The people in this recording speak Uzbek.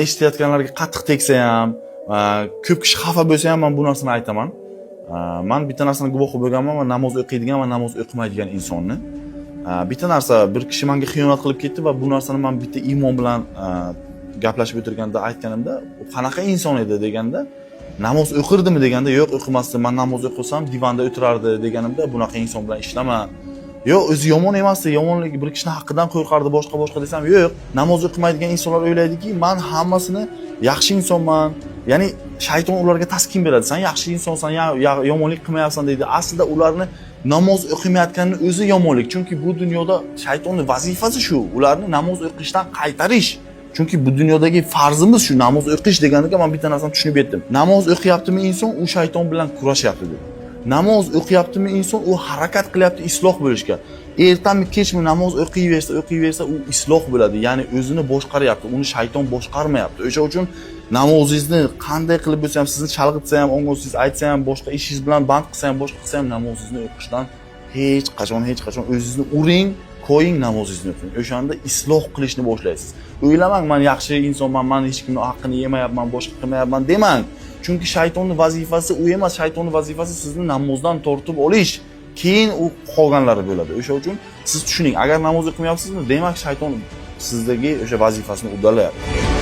Eshitayotganlarga qattiq tegsa ham, ko'p kishi xafa bo'lsa ham, man bu narsani aytaman. Man bitta narsani guvohi bo'lganman: man namoz o'qiydigan va namoz o'qimaydigan insonni. Bitta narsa, bir kishi menga xiyonat qilib ketdi va bu narsani man bitta iymon bilan gaplashib o'tirganda aytganimda, u qanaqa inson edi deganda, namoz o'qirdimi deganda, yo'q, o'qimasdi, man namoz o'qisam, divanda o'tirardi deganimda, bunaqa inson bilan ishlama, yo'q, o'zi yomon emasdi, yomonlik, bir kishini haqqidan qo'rqardi, boshqa boshqa desam, yo'q. Namoz o'qimaydigan insonlar o'ylaydiki, man hammasini yaxshi insonman, ya'ni shayton ularga taskin beradi, san yaxshi insonsan, yomonlik qilmayapsan deydi. Aslida ularni namoz o'qimayotganini o'zi yomonlik, chunki bu dunyoda shaytonni vazifasi shu, ularni namoz o'qishdan qaytarish, chunki bu dunyodagi farzimiz shu namoz o'qish deganiga man bitta narsani tushunib yetdim: namoz o'qiyaptimi inson, u shayton bilan kurashyapti deb. Namoz o'qiyaptimi inson, u harakat qilyapti isloh bo'lishga. Ertami, kechmi namoz o'qiyversa, o'qiyversa, u isloh bo'ladi, ya'ni o'zini boshqaryapti, uni shayton boshqarmayapti. O'sha uchun namozingizni qanday qilib bo'lsa ham, sizni chalg'itsa ham, ongosiz aytsa ham, boshqa ishingiz bilan band qilsa ham, boshqa qilsa ham, namozingizni o'qishdan hech qachon, hech qachon o'zingizni uring, koying, namozingizni o'qing. O'shanda isloh qilishni boshlaysiz. O'ylamang, man yaxshi insonman, man hech kimni haqqini yemayapman, boshqa qilmayapman demang, chunki shaytonni vazifasi u emas. Shaytonni vazifasi sizni namozdan tortib olish, keyin u qolganlari bo'ladi. O'sha uchun siz tushuning, agar namoz o'qimayapsizmi, demak, shayton sizdagi o'sha vazifasini uddalayapti.